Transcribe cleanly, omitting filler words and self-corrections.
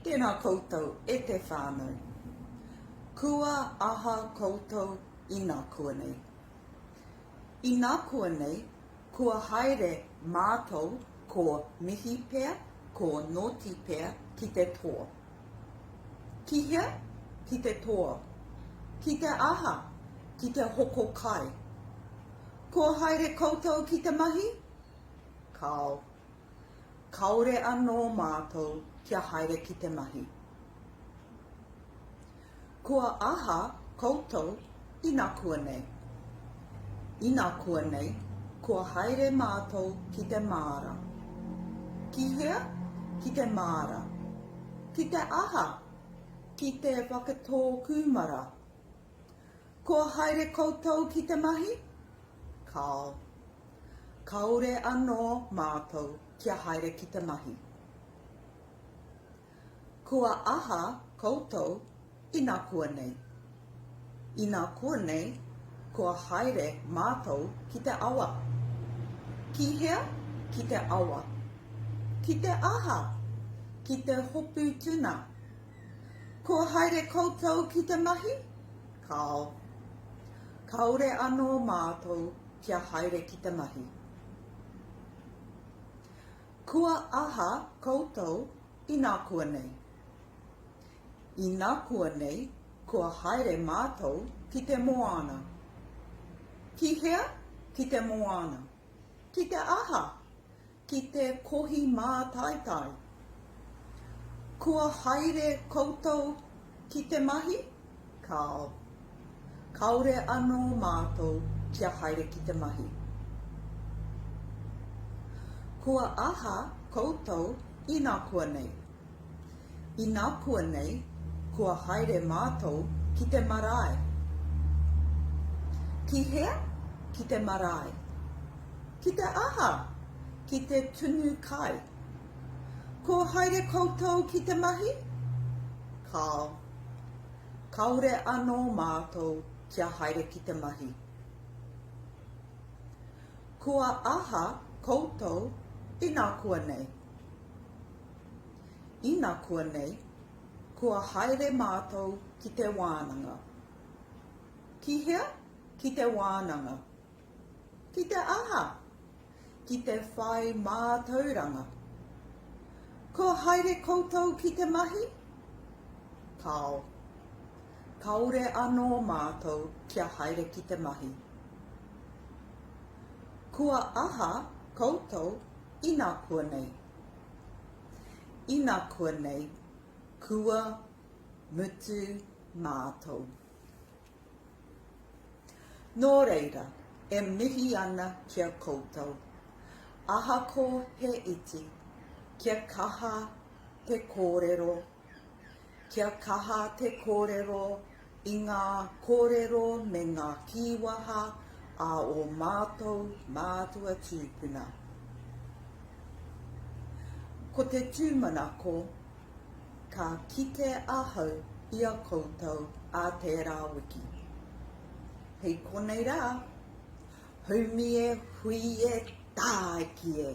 Tēnā koutou e te whānau. Kua aha koutou inakuanei? Inakuanei, kua haere mātou ko Mihi pea, ko Noti pea ki te toa. Ki hea? Ki te toa. Ki te aha? Ki te hoko kai. Kua haere koutou ki te mahi? Kāo. Kāore anō mātou kia haere ki te mahi. Kua aha koutou inakuanei? Inakuanei, kua haere mātou ki te māra. Ki hea? Ki te māra. Ki te aha? Ki te whakatō kūmara. Kua haere koutou ki te mahi? Kāo. Kāore anō mātou kia haere ki te mahi. Kua aha koutou inakuanei? Inakuanei, kua haere mātou ki te awa. Ki hea? Ki te awa. Ki te aha? Ki te hopu tuna. Kua haere koutou ki te mahi? Kāo. Kāore anō mātou kia haere ki te mahi. Kua aha koutou inakuanei? Inakuanei kua haere mātou ki te moana. Ki hea? Ki te moana. Ki te aha? Ki te kohi mātaitai. Kua haere koutou ki te mahi? Kāo. Kāore anō mātou kia haere ki te mahi. Kua aha koutou inakuanei? Inakuanei, kua haere mātou ki te marae. Ki hea? Ki te marae. Ki te aha? Ki te tunu kai. Kua haere koutou ki te mahi? Kāo. Kāore anō mātou kia haere ki te mahi. Kua aha koutou inakuanei? Inakuanei, kua haere mātou ki te wānanga. Ki hea? Ki te wānanga. Ki te aha? Ki te whai mātauranga. Kua haere koutou ki te mahi? Kāo. Kāore anō mātou kia haere ki te mahi. Kua aha koutou inakuanei? Inakuanei, kua mutu mātou. Nō reira, e mihi ana ki a koutou, ahako he iti, kia kaha te kōrero, kia kaha te kōrero i ngā kōrero me ngā kīwaha a ō mātou mātua tūpuna. Ko te tūmanako, Ka kite ahau i a koutou ā tērā wiki. Hei konei rā, haumi e, hui e, tāiki e!